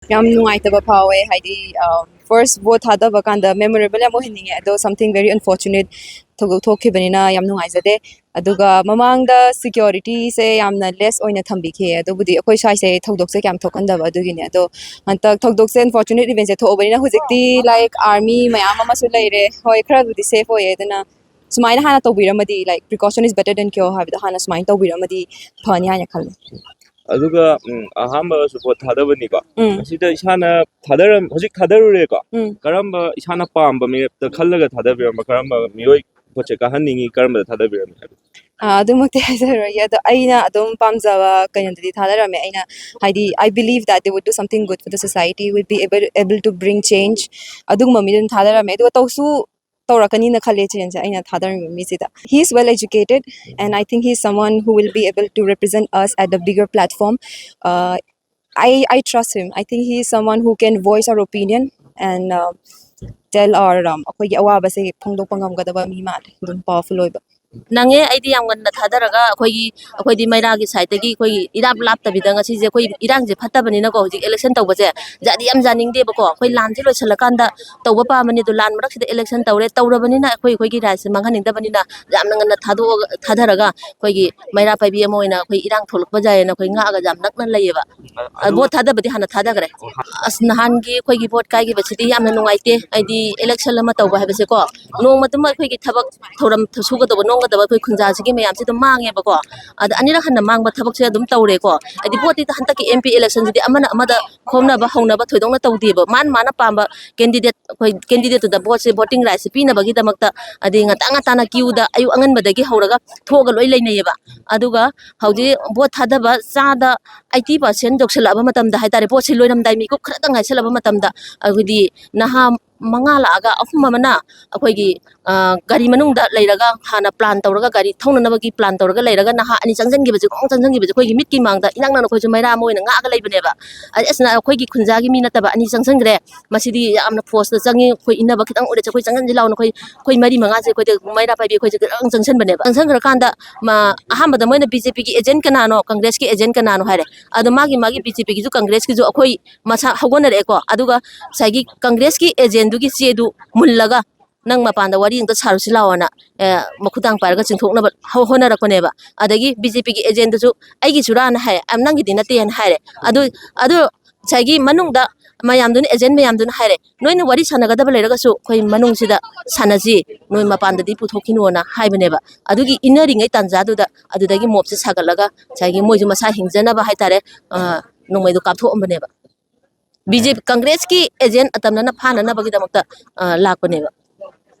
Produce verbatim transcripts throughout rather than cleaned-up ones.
ꯌꯥꯝ ꯅꯨꯡꯉꯥꯏꯇꯕ ꯐꯥꯎꯋꯦ, ꯍꯥꯏꯗꯤ ꯐꯥꯔꯁ ꯚꯣꯠ ꯊꯥꯗꯕ ꯀꯥꯟꯗ ꯃꯦꯃꯣꯔꯦꯕꯜ ꯌꯥꯝ ꯑꯣꯏꯍꯟꯅꯤꯡꯉꯦ, ꯑꯗꯣ ꯁꯝꯊꯤꯡ ꯚꯦꯔꯤ ꯑꯟꯐꯣꯔꯆꯨꯅꯦꯠ ꯊꯧꯗꯣꯛ ꯊꯣꯛꯈꯤꯕꯅꯤꯅ ꯌꯥꯝ ꯅꯨꯡꯉꯥꯏꯖꯗꯦ꯫ ꯑꯗꯨꯒ ꯃꯃꯥꯡꯗ ꯁꯤꯀ꯭ꯌꯣꯔꯤꯇꯤꯁꯦ ꯌꯥꯝꯅ ꯂꯦꯁ ꯑꯣꯏꯅ ꯊꯝꯕꯤꯈꯤ, ꯑꯗꯨꯕꯨꯗꯤ ꯑꯩꯈꯣꯏ ꯁ꯭ꯋꯥꯏꯁꯦ ꯊꯧꯗꯣꯛꯁꯦ ꯀꯌꯥꯝ ꯊꯣꯛꯍꯟꯗꯕ ꯑꯗꯨꯒꯤꯅꯦ꯫ ꯑꯗꯣ ꯍꯟꯗꯛ ꯊꯧꯗꯣꯛꯁꯦ ꯑꯟꯐꯣꯔꯆꯨꯅꯦꯠ ꯏꯚꯦꯟꯁꯦ ꯊꯣꯛꯑꯕꯅꯤꯅ ꯍꯧꯖꯤꯛꯇꯤ ꯂꯥꯏꯛ ꯑꯥꯔꯃꯤ ꯃꯌꯥꯝ ꯑꯃꯁꯨ ꯂꯩꯔꯦ꯫ ꯍꯣꯏ, ꯈꯔꯕꯨꯗꯤ ꯁꯦꯐ ꯑꯣꯏꯌꯦ, ꯑꯗꯨꯅ ꯁꯨꯃꯥꯏꯅ ꯍꯥꯟꯅ ꯇꯧꯕꯤꯔꯝꯃꯗꯤ, ꯂꯥꯏꯛ ꯄ꯭ꯔꯤꯀꯣꯁꯟ ꯏꯁ ꯕꯦꯇꯔ ꯗꯦꯟ ꯀ꯭ꯌꯣꯔ ꯍꯥꯏꯕꯗꯣ ꯍꯥꯟꯅ ꯁꯨꯃꯥꯏꯅ ꯇꯧꯕꯤꯔꯝꯃꯗꯤ ꯐꯅꯤ ꯍꯥꯏꯅ ꯈꯜꯂꯦ꯫ ꯑꯗꯨꯒ ꯎꯝ, ꯑꯍꯥꯟꯕꯁꯨ ꯚꯣꯠ ꯊꯥꯗꯕꯅꯤꯀꯣ꯫ ꯎꯝ꯫ ꯃꯁꯤꯗ ꯏꯁꯥꯅ ꯊꯥꯗꯔꯝ ꯍꯧꯖꯤꯛ ꯊꯥꯗꯔꯨꯔꯦꯀꯣ꯫ ꯎꯝ꯫ ꯀꯔꯝꯕ ꯏꯁꯥꯅ ꯄꯥꯝꯕ ꯃꯤꯔꯦꯞꯇ ꯈꯜꯂꯒ ꯊꯥꯗꯕꯤꯔꯝꯕ, ꯀꯔꯝꯕ ꯃꯤꯑꯣꯏ ꯚꯣꯠꯁꯦ ꯀꯥꯍꯟꯅꯤꯡꯉꯤ, ꯀꯔꯝꯕꯗ ꯊꯥꯗꯕꯤꯔꯝꯃꯤ ꯍꯥꯏꯕ? ꯑꯥ, ꯑꯗꯨꯃꯛꯇꯤ ꯍꯥꯏꯖꯔꯔꯣꯏꯒꯦ, ꯑꯗꯣ ꯑꯩꯅ ꯑꯗꯨꯝ ꯄꯥꯝꯖꯕ ꯀꯩꯅꯣꯗꯗꯤ ꯊꯥꯗꯔꯝꯃꯦ꯫ ꯑꯩꯅ ꯍꯥꯏꯗꯤ, I believe that they would do something good for the society, would be able, able to bring change, ꯑꯗꯨꯒꯨꯝꯕ ꯃꯤꯗꯨꯅ ꯊꯥꯗꯔꯝꯃꯦ꯫ ꯑꯗꯨꯒ ꯇꯧꯁꯨ ꯇꯧꯔꯛꯀꯅꯤꯅ ꯈꯜꯂꯦ ꯆꯦꯟꯁꯦ ꯑꯩꯅ ꯊꯥꯗꯔꯝꯃꯤꯕ ꯃꯤꯁꯤꯗ꯫ He is well educated, and I think he is someone who will be able to represent us at the bigger platform. Uh, I, I trust him. I think he is someone who can voice our opinion and uh, tell our, um, ꯑꯩꯈꯣꯏꯒꯤ ꯑꯋꯥꯕꯁꯦ ꯐꯣꯡꯗꯣꯛꯄ ꯉꯝꯒꯗꯕ ꯃꯤ ꯃꯥꯜꯂꯦ, ꯑꯗꯨꯝ powerful ꯑꯣꯏꯕ꯫ ꯅꯪꯉꯦ, ꯑꯩꯗꯤ ꯌꯥꯝ ꯉꯟꯅ ꯊꯥꯗꯔꯒ ꯑꯩꯈꯣꯏꯒꯤ, ꯑꯩꯈꯣꯏꯗꯤ ꯃꯩꯔꯥꯒꯤ ꯁꯥꯏꯠꯇꯒꯤ ꯑꯩꯈꯣꯏ ꯏꯔꯥꯞ ꯂꯥꯞꯇꯕꯤꯗ, ꯉꯁꯤꯁꯦ ꯑꯩꯈꯣꯏ ꯏꯔꯥꯡꯁꯦ ꯐꯠꯇꯕꯅꯤꯅꯀꯣ, ꯍꯧꯖꯤꯛ ꯏꯂꯦꯛꯁꯟ ꯇꯧꯕꯁꯦ ꯌꯥꯗꯤ ꯌꯥꯝ ꯌꯥꯅꯤꯡꯗꯦꯕꯀꯣ꯫ ꯑꯩꯈꯣꯏ ꯂꯥꯟꯁꯦ ꯂꯣꯏꯁꯤꯜꯂꯀꯥꯟꯗ ꯇꯧꯕ ꯄꯥꯝꯕꯅꯤ, ꯑꯗꯣ ꯂꯥꯟ ꯃꯔꯛꯁꯤꯗ ꯏꯂꯦꯛꯁꯟ ꯇꯧꯔꯦ, ꯇꯧꯔꯕꯅꯤꯅ ꯑꯩꯈꯣꯏ ꯑꯩꯈꯣꯏꯒꯤ ꯔꯥꯏꯠꯁꯦ ꯃꯥꯡꯍꯟꯅꯤꯡꯗꯕꯅꯤꯅ ꯌꯥꯝꯅ ꯉꯟꯅ ꯊꯥꯗꯣꯛꯑꯒ, ꯊꯥꯗꯔꯒ ꯑꯩꯈꯣꯏꯒꯤ ꯃꯩꯔꯥ ꯄꯥꯏꯕꯤ ꯑꯃ ꯑꯣꯏꯅ ꯑꯩꯈꯣꯏ ꯏꯔꯥꯡ ꯊꯣꯛꯂꯛꯄ ꯌꯥꯏꯌꯦꯅ ꯑꯩꯈꯣꯏ ꯉꯥꯛꯑꯒ ꯌꯥꯝ ꯅꯛꯅ ꯂꯩꯌꯦꯕ꯫ ꯑ, ꯚꯣꯠ ꯊꯥꯗꯕꯗꯤ ꯍꯥꯟꯅ ꯊꯥꯗꯈ꯭ꯔꯦ꯫ ꯑꯁ, ꯅꯍꯥꯟꯒꯤ ꯑꯩꯈꯣꯏꯒꯤ ꯚꯣꯠ ꯀꯥꯏꯈꯤꯕꯁꯤꯗꯤ ꯌꯥꯝꯅ ꯅꯨꯡꯉꯥꯏꯇꯦ꯫ ꯍꯥꯏꯗꯤ ꯏꯂꯦꯛꯁꯟ ꯑꯃ ꯇꯧꯕ ꯍꯥꯏꯕꯁꯦꯀꯣ, ꯅꯣꯡꯃꯗꯨꯃ ꯑꯩꯈꯣꯏꯒꯤ ꯊꯕꯛ ꯊꯧꯔꯝ ꯁꯨꯒꯗꯧꯕ ꯅꯣꯝꯒꯗꯕ ꯑꯩꯈꯣꯏ ꯈꯨꯟꯖꯥꯁꯤꯒꯤ ꯃꯌꯥꯝꯁꯦ ꯑꯗꯨꯝ ꯃꯥꯡꯉꯦꯕꯀꯣ꯫ ꯑꯗ ꯑꯅꯤꯔꯛ ꯍꯟꯅ ꯃꯥꯡꯕ ꯊꯕꯛꯁꯦ ꯑꯗꯨꯝ ꯇꯧꯔꯦꯀꯣ꯫ ꯍꯥꯏꯗꯤ ꯚꯣꯠꯇꯤ ꯍꯟꯗꯛꯀꯤ ꯑꯦꯝ ꯄꯤ ꯏꯂꯦꯛꯁꯟꯁꯤꯗꯤ ꯑꯃꯅ ꯑꯃꯗ ꯈꯣꯝꯅꯕ ꯍꯧꯅꯕ ꯊꯣꯏꯗꯣꯛꯅ ꯇꯧꯗꯦꯕ꯫ ꯃꯥꯅ ꯃꯥꯅ ꯄꯥꯝꯕ ꯀꯦꯟꯗꯤꯗꯦꯠ, ꯑꯩꯈꯣꯏ ꯀꯦꯟꯗꯤꯗꯦꯠꯇꯨꯗ ꯚꯣꯠꯁꯦ, ꯚꯣꯇꯤꯡ ꯔꯥꯏꯠꯁꯦ ꯄꯤꯅꯕꯒꯤꯗꯃꯛꯇ ꯍꯥꯏꯗꯤ ꯉꯟꯇꯥ ꯉꯟꯇꯥꯅ ꯀ꯭ꯌꯨꯗ ꯑꯌꯨꯛ ꯑꯉꯟꯕꯗꯒꯤ ꯍꯧꯔꯒ ꯊꯣꯛꯑꯒ ꯂꯣꯏ ꯂꯩꯅꯩꯌꯦꯕ꯫ ꯑꯗꯨꯒ ꯍꯧꯖꯤꯛ ꯚꯣꯠ ꯊꯥꯗꯕ ꯆꯥꯗ ꯑꯩꯠꯇꯤ ꯄꯥꯔꯁꯦꯟ ꯌꯧꯁꯜꯂꯛꯑꯕ ꯃꯇꯝꯗ ꯍꯥꯏꯇꯥꯔꯦ, ꯚꯣꯠꯁꯦ ꯂꯣꯏꯔꯝꯗꯥꯏ ꯃꯤꯀꯨꯞ ꯈꯔꯇꯪ ꯉꯥꯏꯁꯜꯂꯛꯑꯕ ꯃꯇꯝꯗ ꯑꯩꯈꯣꯏꯗꯤ ꯅꯍꯥ ꯃꯉꯥ ꯂꯥꯛꯑꯒ ꯑꯍꯨꯝ ꯑꯃꯅ ꯑꯩꯈꯣꯏꯒꯤ, ꯑ, ꯒꯥꯔꯤ ꯃꯅꯨꯡꯗ ꯂꯩꯔꯒ, ꯍꯥꯟꯅ plan ꯇꯧꯔꯒ, ꯒꯥꯔꯤ ꯊꯧꯅꯅꯕꯒꯤ plan ꯇꯧꯔꯒ ꯂꯩꯔꯒ ꯅꯍꯥ ꯑꯅꯤ ꯆꯪꯁꯤꯟꯈꯤꯕꯁꯦ, ꯈꯣꯡ ꯆꯪꯁꯤꯟꯈꯤꯕꯁꯦ ꯑꯩꯈꯣꯏꯒꯤ ꯃꯤꯠꯀꯤ ꯃꯥꯡꯗ ꯏꯅꯛ ꯅꯛꯅ ꯑꯩꯈꯣꯏꯁꯨ ꯃꯩꯔꯥ ꯑꯃ ꯑꯣꯏꯅ ꯉꯥꯛꯑꯒ ꯂꯩꯕꯅꯦꯕ꯫ ꯑꯗꯩ ꯑꯁ, ꯑꯩꯈꯣꯏꯒꯤ ꯈꯨꯟꯖꯥꯒꯤ ꯃꯤ ꯅꯠꯇꯕ ꯑꯅꯤ ꯆꯪꯁꯤꯟꯈ꯭ꯔꯦ, ꯃꯁꯤꯗꯤ ꯌꯥꯝꯅ force ꯇ ꯆꯪꯉꯤ, ꯑꯩꯈꯣꯏ ꯏꯟꯅꯕ ꯈꯤꯇꯪ ꯑꯣꯏꯔꯁꯦ, ꯑꯩꯈꯣꯏ ꯆꯪꯁꯤꯟꯁꯤ ꯂꯥꯎꯅ ꯑꯩꯈꯣꯏ, ꯑꯩꯈꯣꯏ ꯃꯔꯤ ꯃꯉꯥꯁꯦ ꯑꯩꯈꯣꯏꯗ ꯃꯩꯔꯥ ꯄꯥꯏꯕꯤ ꯑꯩꯈꯣꯏꯁꯦ ꯈꯤꯇꯪ ꯆꯪꯁꯤꯟꯕꯅꯦꯕ꯫ ꯆꯪꯁꯤꯟꯈ꯭ꯔꯀꯥꯟꯗ ꯃꯥ, ꯑꯍꯥꯟꯕꯗ ꯃꯣꯏꯅ BJP ꯒꯤ agent ꯀꯅꯥꯅꯣ, Congress ꯀꯤ agent ꯀꯅꯥꯅꯣ ꯍꯥꯏꯔꯦ꯫ ꯑꯗꯣ ꯃꯥꯒꯤ, ꯃꯥꯒꯤ BJP ꯒꯤꯁꯨ Congress ꯀꯤꯁꯨ ꯑꯩꯈꯣꯏ ꯃꯁꯥ ꯍꯧꯒꯠꯅꯔꯛꯑꯦꯀꯣ꯫ ꯑꯗꯨꯒ ꯉꯁꯥꯏꯒꯤ Congress ꯀꯤ agent ꯗꯨꯒꯤ ꯆꯦꯗꯨ ꯃꯨꯜꯂꯒ, "ꯅꯪ ꯃꯄꯥꯟꯗ ꯋꯥꯔꯤ ꯑꯝꯇ ꯁꯥꯔꯨꯁꯤ ꯂꯥꯛꯑꯣꯅ", ꯑꯦ, ꯃꯈꯨꯗꯥꯡ ꯄꯥꯏꯔꯒ ꯆꯤꯡꯊꯣꯛꯅꯕ ꯍꯣ-, ꯍꯣꯠꯅꯔꯛꯄꯅꯦꯕ꯫ ꯑꯗꯒꯤ BJP ꯒꯤ agent ꯗꯨꯁꯨ, "ꯑꯩꯒꯤꯁꯨꯔꯥꯅ" ꯍꯥꯏ, "ꯑ, ꯅꯪꯒꯤꯗꯤ ꯅꯠꯇꯦꯅ" ꯍꯥꯏꯔꯦ꯫ ꯑꯗꯨ, ꯑꯗꯨ ꯉꯁꯥꯏꯒꯤ ꯃꯅꯨꯡꯗ ꯃꯌꯥꯝꯗꯨꯅ, agent ꯃꯌꯥꯝꯗꯨꯅ ꯍꯥꯏꯔꯦ, "ꯅꯣꯏꯅ ꯋꯥꯔꯤ ꯁꯥꯟꯅꯒꯗꯕ ꯂꯩꯔꯒꯁꯨ ꯑꯩꯈꯣꯏ ꯃꯅꯨꯡꯁꯤꯗ ꯁꯥꯟꯅꯁꯤ, ꯅꯣꯏ ꯃꯄꯥꯟꯗꯗꯤ ꯄꯨꯊꯣꯛꯈꯤꯅꯣꯅ" ꯍꯥꯏꯕꯅꯦꯕ꯫ ꯑꯗꯨꯒꯤ ꯏꯟꯅꯔꯤꯉꯩ ꯇꯥꯟꯖꯥꯗꯨꯗ ꯑꯗꯨꯗꯒꯤ mob ꯁꯦ ꯁꯥꯒꯠꯂꯒ ꯉꯁꯥꯏꯒꯤ ꯃꯣꯏꯁꯨ ꯃꯁꯥ ꯍꯤꯡꯖꯅꯕ ꯍꯥꯏꯇꯥꯔꯦ, ꯑ, ꯅꯣꯡꯃꯩꯗꯣ ꯀꯥꯞꯊꯣꯛꯑꯝꯕꯅꯦꯕ꯫ BJP, Congress ꯀꯤ agent ꯑꯇꯝꯅꯅ ꯐꯥꯅꯅꯕꯒꯤꯗꯃꯛꯇ, ꯑ, ꯂꯥꯛꯄꯅꯦꯕ꯫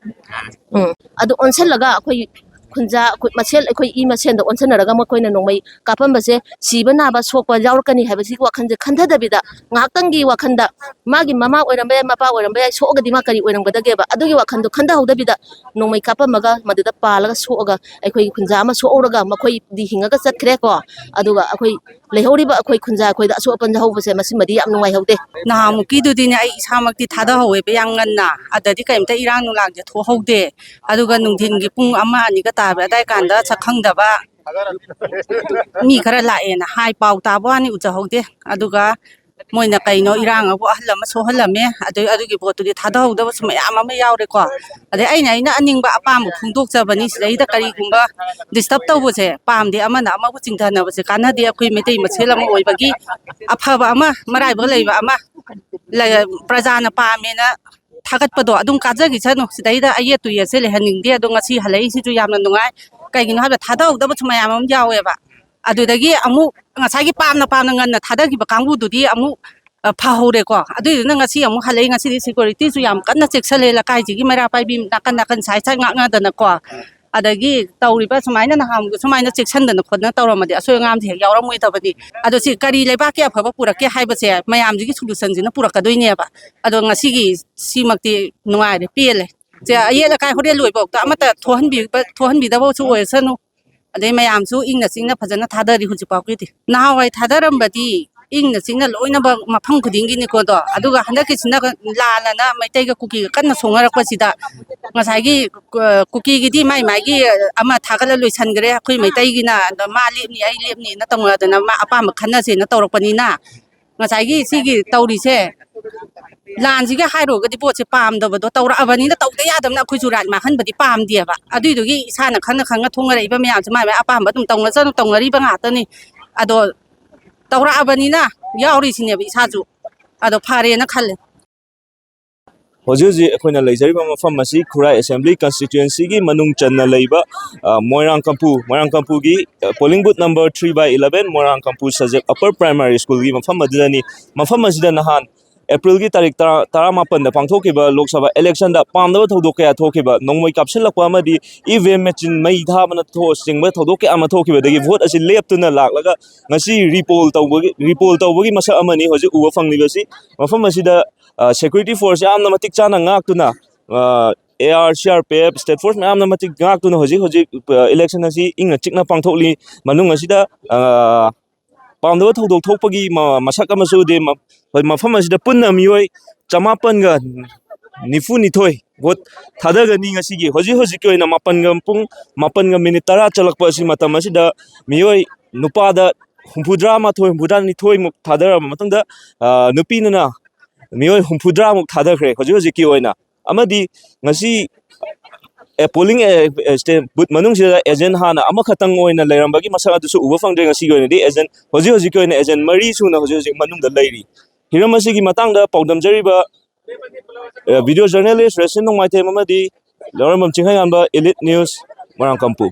ꯎꯝ꯫ ꯑꯗꯨ ꯑꯣꯟꯁꯤꯜꯂꯒ ꯑꯩꯈꯣꯏ ꯈꯨꯟꯖꯥ, ꯑꯩꯈꯣꯏ ꯃꯁꯦꯜ, ꯑꯩꯈꯣꯏ ꯏ ꯃꯁꯦꯜꯗ ꯑꯣꯟꯁꯤꯟꯅꯔꯒ ꯃꯈꯣꯏꯅ ꯅꯣꯡꯃꯩ ꯀꯥꯞꯄꯝꯕꯁꯦ ꯁꯤꯕ ꯅꯥꯕ ꯁꯣꯛꯄ ꯌꯥꯎꯔꯛꯀꯅꯤ ꯍꯥꯏꯕꯁꯤꯒꯤ ꯋꯥꯈꯜꯁꯦ ꯈꯟꯊꯗꯕꯤꯗ, ꯉꯥꯏꯍꯥꯛꯇꯪꯒꯤ ꯋꯥꯈꯜꯗ, ꯃꯥꯒꯤ ꯃꯃꯥ ꯑꯣꯏꯔꯝꯕ ꯌꯥꯏ, ꯃꯄꯥ ꯑꯣꯏꯔꯝꯕ ꯌꯥꯏ, ꯁꯣꯛꯑꯒꯗꯤ ꯃꯥ ꯀꯔꯤ ꯑꯣꯏꯔꯝꯒꯗꯒꯦꯕ? ꯑꯗꯨꯒꯤ ꯋꯥꯈꯜꯗꯣ ꯈꯟꯊꯍꯧꯗꯕꯤꯗ ꯅꯣꯡꯃꯩ ꯀꯥꯞꯄꯝꯃꯒ ꯃꯗꯨꯗ ꯄꯥꯜꯂꯒ ꯁꯣꯛꯑꯒ ꯑꯩꯈꯣꯏꯒꯤ ꯈꯨꯟꯖꯥ ꯑꯃ ꯁꯣꯛꯍꯧꯔꯒ ꯃꯈꯣꯏꯗꯤ ꯍꯤꯡꯉꯒ ꯆꯠꯈ꯭ꯔꯦꯀꯣ꯫ ꯑꯗꯨꯒ ꯑꯩꯈꯣꯏ ꯂꯩꯍꯧꯔꯤꯕ ꯑꯩꯈꯣꯏ ꯈꯨꯟꯖꯥ ꯑꯩꯈꯣꯏꯗ ꯑꯁꯣꯛ ꯑꯄꯟ ꯌꯥꯎꯍꯧꯕꯁꯦ ꯃꯁꯤꯃꯗꯤ ꯌꯥꯝ ꯅꯨꯡꯉꯥꯏꯍꯧꯗꯦ꯫ ꯅꯍꯥꯟꯃꯨꯛꯀꯤꯗꯨꯗꯤꯅꯦ, ꯑꯩ ꯏꯁꯥꯃꯛꯇꯤ ꯊꯥꯗꯍꯧꯋꯦꯕ ꯌꯥꯝ ꯉꯟꯅ, ꯑꯗꯗꯤ ꯀꯩꯝꯇ ꯏꯔꯥꯡ ꯅꯨꯡꯂꯥꯡꯁꯦ ꯊꯣꯛꯍꯧꯗꯦ꯫ ꯑꯗꯨꯒ ꯅꯨꯡꯊꯤꯟꯒꯤ ꯄꯨꯡ ꯑꯃ ꯑꯅꯤꯒ ꯇꯥꯕ ꯑꯗꯥꯏ ꯀꯥꯟꯗ ꯁꯛ ꯈꯪꯗꯕ ꯃꯤ ꯈꯔ ꯂꯥꯛꯑꯦꯅ ꯍꯥꯏ, ꯄꯥꯎ ꯇꯥꯕ ꯋꯥꯅꯤ, ꯎꯖꯍꯧꯗꯦ꯫ ꯑꯗꯨꯒ ꯃꯣꯏꯅ ꯀꯩꯅꯣ ꯏꯔꯥꯡ ꯑꯕꯨ ꯑꯍꯜ ꯑꯃ ꯁꯣꯛꯍꯜꯂꯝꯃꯦ, ꯑꯗꯩ ꯑꯗꯨꯒꯤ ꯄꯣꯠꯇꯨꯗꯤ ꯊꯥꯗꯍꯧꯗꯕꯁꯨ ꯃꯌꯥꯝ ꯑꯃ ꯌꯥꯎꯔꯦꯀꯣ꯫ ꯑꯗꯩ ꯑꯩꯅ, ꯑꯩꯅ ꯑꯅꯤꯡꯕ ꯑꯄꯥꯝꯕ ꯐꯣꯡꯗꯣꯛꯆꯕꯅꯤ꯫ ꯁꯤꯗꯩꯗ ꯀꯔꯤꯒꯨꯝꯕ disturb ꯇꯧꯕꯁꯦ ꯄꯥꯝꯗꯦ, ꯑꯃꯅ ꯑꯃꯕꯨ ꯆꯤꯡꯊꯅꯕꯁꯦ ꯀꯥꯟꯅꯗꯦ꯫ ꯑꯩꯈꯣꯏ ꯃꯩꯇꯩ ꯃꯁꯦꯜ ꯑꯃ ꯑꯣꯏꯕꯒꯤ ꯑꯐꯕ ꯑꯃ, ꯃꯔꯥꯏꯕꯛ ꯂꯩꯕ ꯑꯃ ꯂꯩ-, ꯄ꯭ꯔꯖꯥꯅ ꯄꯥꯝꯃꯦꯅ ꯊꯥꯒꯠꯄꯗꯣ ꯑꯗꯨꯝ ꯀꯥꯖꯈꯤꯁꯅꯨ꯫ ꯁꯤꯗꯩꯗ ꯑꯌꯦꯠ ꯇꯨꯌꯦꯠꯁꯦ ꯂꯩꯍꯟꯅꯤꯡꯗꯦ꯫ ꯑꯗꯣ ꯉꯁꯤ ꯍꯜꯂꯛꯏꯁꯤꯁꯨ ꯌꯥꯝꯅ ꯅꯨꯡꯉꯥꯏ꯫ ꯀꯩꯒꯤꯅꯣ ꯍꯥꯏꯕꯗ ꯊꯥꯗꯍꯧꯗꯕꯁꯨ ꯃꯌꯥꯝ ꯑꯃ ꯌꯥꯎꯋꯦꯕ꯫ ꯑꯗꯨꯗꯒꯤ ꯑꯃꯨꯛ ꯉꯁꯥꯏꯒꯤ ꯄꯥꯝꯅ ꯄꯥꯝꯅ ꯉꯟꯅ ꯊꯥꯗꯈꯤꯕ ꯀꯥꯡꯕꯨꯗꯨꯗꯤ ꯑꯃꯨꯛ, ꯑ, ꯐꯍꯧꯔꯦꯀꯣ꯫ ꯑꯗꯨꯏꯗꯨꯅ ꯉꯁꯤ ꯑꯃꯨꯛ ꯍꯜꯂꯛꯏ꯫ ꯉꯁꯤꯗꯤ security ꯁꯨ ꯌꯥꯝ ꯀꯟꯅ ꯆꯦꯛꯁꯜꯂꯦ꯫ ꯂꯩꯀꯥꯏꯁꯤꯒꯤ ꯃꯩꯔꯥ ꯄꯥꯏꯕꯤ ꯅꯥꯀꯟ ꯅꯥꯀꯟ side side ꯉꯥꯛꯅꯗꯅꯀꯣ꯫ ꯑꯗꯒꯤ ꯇꯧꯔꯤꯕ ꯁꯨꯃꯥꯏꯅ ꯅꯍꯥꯟꯒꯤ ꯁꯨꯃꯥꯏꯅ ꯆꯦꯛꯁꯤꯟꯗꯅ ꯈꯣꯠꯇꯅ ꯇꯧꯔꯝꯃꯗꯤ ꯑꯁꯣꯏ ꯑꯉꯥꯝꯁꯦ ꯍꯦꯛ ꯌꯥꯎꯔꯝꯃꯣꯏꯗꯕꯅꯤ꯫ ꯑꯗꯣ ꯁꯤ ꯀꯔꯤ ꯂꯩꯕꯥꯛꯀꯤ ꯑꯐꯕ ꯄꯨꯔꯛꯀꯦ ꯍꯥꯏꯕꯁꯦ ꯃꯌꯥꯝꯁꯤꯒꯤ ꯁꯣꯂꯨꯁꯟꯁꯤꯅ ꯄꯨꯔꯛꯀꯗꯣꯏꯅꯦꯕ꯫ ꯑꯗꯣ ꯉꯁꯤꯒꯤ ꯁꯤꯃꯛꯇꯤ ꯅꯨꯡꯉꯥꯏꯔꯦ, ꯄꯦꯜꯂꯦ꯫ ꯁꯦ ꯑꯌꯦꯠ ꯑꯀꯥꯏ ꯍꯣꯔꯦꯟ ꯂꯣꯏꯐꯥꯎꯗ ꯑꯃꯠꯇ ꯊꯣꯛꯍꯟꯕꯤꯕ ꯊꯣꯛꯍꯟꯕꯤꯗꯕꯁꯨ ꯑꯣꯏꯔꯁꯅꯨ꯫ ꯑꯗꯩ ꯃꯌꯥꯝꯁꯨ ꯏꯪꯅ ꯆꯤꯛꯅ ꯐꯖꯅ ꯊꯥꯗꯔꯤ ꯍꯧꯖꯤꯛ ꯐꯥꯎꯒꯤꯗꯤ꯫ ꯅꯍꯥꯟꯋꯥꯏ ꯊꯥꯗꯔꯝꯕꯗꯤ ꯏꯪꯅ ꯆꯤꯛꯅ ꯂꯣꯏꯅꯃꯛ ꯃꯐꯝ ꯈꯨꯗꯤꯡꯒꯤꯅꯤꯀꯣ ꯑꯗꯣ, ꯑꯗꯨꯒ ꯍꯟꯗꯛꯀꯤꯁꯤꯅ ꯂꯥꯟꯅꯅ ꯃꯩꯇꯩꯒ ꯀꯨꯀꯤꯒ ꯀꯟꯅ ꯁꯣꯛꯅꯔꯛꯄꯁꯤꯗ ꯉꯁꯥꯏꯒꯤ, ꯑ, ꯀꯨꯀꯤꯒꯤꯗꯤ ꯃꯥꯏ ꯃꯥꯏꯒꯤ ꯑꯃ ꯊꯥꯒꯠꯂ ꯂꯣꯏꯁꯟꯈ꯭ꯔꯦ, ꯑꯩꯈꯣꯏ ꯃꯩꯇꯩꯒꯤꯅ ꯑꯗꯣ ꯃꯥ ꯂꯦꯞꯅꯤ ꯑꯩ ꯂꯦꯞꯅꯤꯅ ꯇꯧꯅꯗꯅ ꯃꯥ ꯑꯄꯥꯝꯕ ꯈꯟꯅꯁꯦꯅ ꯇꯧꯔꯛꯄꯅꯤꯅ ꯉꯁꯥꯏꯒꯤ ꯁꯤꯒꯤ ꯇꯧꯔꯤꯁꯦ ꯂꯥꯟꯁꯤꯒꯤ ꯍꯥꯏꯔꯨꯔꯒꯗꯤ ꯄꯣꯠꯁꯦ ꯄꯥꯝꯗꯕꯗꯣ ꯇꯧꯔꯛꯑꯕꯅꯤꯅ ꯇꯧꯗ ꯌꯥꯗꯕꯅ ꯑꯩꯈꯣꯏꯁꯨ ꯔꯥꯏꯠ ꯃꯥꯡꯍꯟꯕꯗꯤ ꯄꯥꯝꯗꯦꯕ꯫ ꯑꯗꯨꯏꯗꯨꯒꯤ ꯏꯁꯥꯅ ꯈꯪꯅ ꯈꯪꯅ ꯊꯣꯡꯅꯔꯛꯏꯕ ꯃꯌꯥꯝꯁꯦ ꯃꯥꯏ ꯃꯥꯏ ꯑꯄꯥꯝꯕ ꯑꯗꯨꯝ ꯇꯧꯅꯖꯅꯨ, ꯇꯧꯅꯔꯤꯕ ꯉꯥꯛꯇꯅꯤ꯫ ꯑꯗꯣ ꯇꯧꯔꯛꯑꯕꯅꯤꯅ ꯌꯥꯎꯔꯤꯁꯤꯅꯦꯕ ꯏꯁꯥꯁꯨ꯫ ꯑꯗꯣ ꯐꯔꯦꯅ ꯈꯜꯂꯦ꯫ ꯍꯧꯖꯤꯛ ꯍꯧꯖꯤꯛ ꯑꯩꯈꯣꯏꯅ ꯂꯩꯖꯔꯤꯕ ꯃꯐꯝ ꯑꯁꯤ ꯈꯨꯔꯥꯏ ꯑꯦꯁꯦꯝꯕ꯭ꯂꯤ ꯀꯟꯁꯇꯤꯇ꯭ꯋꯦꯟꯁꯤꯒꯤ ꯃꯅꯨꯡ ꯆꯟꯅ ꯂꯩꯕ, ꯑ, ꯃꯣꯏꯔꯥꯡ ꯀꯝꯄꯨ, ꯃꯣꯏꯔꯥꯡ ꯀꯝꯄꯨꯒꯤ, ꯑ, polling booth number three by eleven, Moirang Kampu ꯁꯖꯦꯛ upper primary schoolꯒꯤ ꯃꯐꯝ ꯑꯗꯨꯗꯅꯤ꯫ ꯃꯐꯝ ꯑꯁꯤꯗ ꯅꯍꯥꯟ ꯑꯦꯄ꯭ꯔꯤꯜꯒꯤ ꯇꯥꯔꯤꯛ ꯇꯔꯥ, ꯇꯔꯥꯃꯥꯄꯟꯗ ꯄꯥꯡꯊꯣꯛꯈꯤꯕ ꯂꯣꯛ ꯁꯚꯥ ꯏꯂꯦꯛꯁꯟꯗ ꯄꯥꯝꯗꯕ ꯊꯧꯗꯣꯛ ꯀꯌꯥ ꯊꯣꯛꯈꯤꯕ, ꯅꯣꯡꯃꯩ ꯀꯥꯞꯁꯤꯜꯂꯛꯄ ꯑꯃꯗꯤ ꯏ ꯚꯤ ꯑꯦꯝ ꯃꯦꯆꯤꯟ ꯃꯩ ꯊꯥꯕꯅ ꯊꯣꯛ-, ꯆꯤꯡꯕ ꯊꯧꯗꯣꯛ ꯀꯌꯥ ꯑꯃ ꯊꯣꯛꯈꯤꯕꯗꯒꯤ ꯚꯣꯠ ꯑꯁꯤ ꯂꯦꯞꯇꯨꯅ ꯂꯥꯛꯂꯒ ꯉꯁꯤ ꯔꯤꯄꯣꯜ ꯇꯧꯕꯒꯤ, ꯔꯤꯄꯣꯜ ꯇꯧꯕꯒꯤ ꯃꯁꯛ ꯑꯃꯅꯤ ꯍꯧꯖꯤꯛ ꯎꯕ ꯐꯪꯂꯤꯕꯁꯤ꯫ ꯃꯐꯝ ꯑꯁꯤꯗ, ꯑ, security force ꯌꯥꯝꯅ ꯃꯇꯤꯛ ꯆꯥꯅ ꯉꯥꯛꯇꯨꯅ, ꯑ, A R, C R P F, state force ꯃꯌꯥꯝꯅ ꯃꯇꯤꯛ ꯉꯥꯛꯇꯨꯅ ꯍꯧꯖꯤꯛ ꯍꯧꯖꯤꯛ, ꯑ, ꯏꯂꯦꯛꯁꯟ ꯑꯁꯤ ꯏꯪꯅ ꯆꯤꯛꯅ ꯄꯥꯡꯊꯣꯛꯂꯤ꯫ ꯃꯅꯨꯡ ꯑꯁꯤꯗ, ꯑ, ꯄꯥꯝꯗꯕ ꯊꯧꯗꯣꯛ ꯊꯣꯛꯄꯒꯤ ꯃ-, ꯃꯁꯛ ꯑꯃꯁꯨ ꯎꯗꯦ꯫ ꯃ-, ꯍꯣꯏ, ꯃꯐꯝ ꯑꯁꯤꯗ ꯄꯨꯟꯅ ꯃꯤꯑꯣꯏ ꯆꯃꯥꯄꯟꯒ ꯅꯤꯐꯨ ꯅꯤꯊꯣꯏ ꯚꯣꯠ ꯊꯥꯗꯒꯅꯤ ꯉꯁꯤꯒꯤ꯫ ꯍꯧꯖꯤꯛ ꯍꯧꯖꯤꯛꯀꯤ ꯑꯣꯏꯅ ꯃꯥꯄꯟꯒ, ꯄꯨꯡ ꯃꯥꯄꯟꯒ ꯃꯤꯅꯤꯠ ꯇꯔꯥ ꯆꯠꯂꯛꯄ ꯑꯁꯤ ꯃꯇꯝ ꯑꯁꯤꯗ ꯃꯤꯑꯣꯏ ꯅꯨꯄꯥꯗ ꯍꯨꯝꯐꯨꯇꯔꯥ ꯃꯥꯊꯣꯏ, ꯍꯨꯝꯐꯨꯇꯔꯥ ꯅꯤꯊꯣꯏꯃꯨꯛ ꯊꯥꯗꯔꯕ ꯃꯇꯨꯡꯗ, ꯑ, ꯅꯨꯄꯤꯅ ꯃꯤꯑꯣꯏ ꯍꯨꯝꯐꯨꯇꯔꯥꯃꯨꯛ ꯊꯥꯗꯈ꯭ꯔꯦ ꯍꯧꯖꯤꯛ ꯍꯧꯖꯤꯛꯀꯤ ꯑꯣꯏꯅ꯫ ꯑꯃꯗꯤ ꯉꯁꯤ, ꯑꯦ, polling, ꯑꯦ, ꯑꯦ, state booth ꯃꯅꯨꯡꯁꯤꯗ ꯑꯦꯖꯦꯟ ꯍꯥꯟꯅ ꯑꯃꯈꯛꯇꯪ ꯑꯣꯏꯅ ꯂꯩꯔꯝꯕꯒꯤ ꯃꯁꯛ ꯑꯗꯨꯁꯨ ꯎꯕ ꯐꯪꯗ꯭ꯔꯦ꯫ ꯉꯁꯤꯒꯤ ꯑꯣꯏꯅꯗꯤ ꯑꯦꯖꯦꯟ, ꯍꯧꯖꯤꯛ ꯍꯧꯖꯤꯛꯀꯤ ꯑꯣꯏꯅ ꯑꯦꯖꯦꯟ ꯃꯔꯤ ꯁꯨꯅ ꯍꯧꯖꯤꯛ ꯍꯧꯖꯤꯛ ꯃꯅꯨꯡꯗ ꯂꯩꯔꯤ꯫ ꯍꯤꯔꯝ ꯑꯁꯤꯒꯤ ꯃꯇꯥꯡꯗ ꯄꯥꯎꯗꯝꯖꯔꯤꯕ, ꯑꯦ, video journalist ꯔꯦꯁꯟ ꯅꯣꯡꯃꯥꯏꯊꯦꯝ ꯑꯃꯗꯤ ꯂꯧꯔꯝꯕꯝ ꯆꯤꯡꯈꯩꯉꯥꯟꯕ, Elite News, ꯃꯣꯏꯔꯥꯡꯀꯝꯄꯨ꯫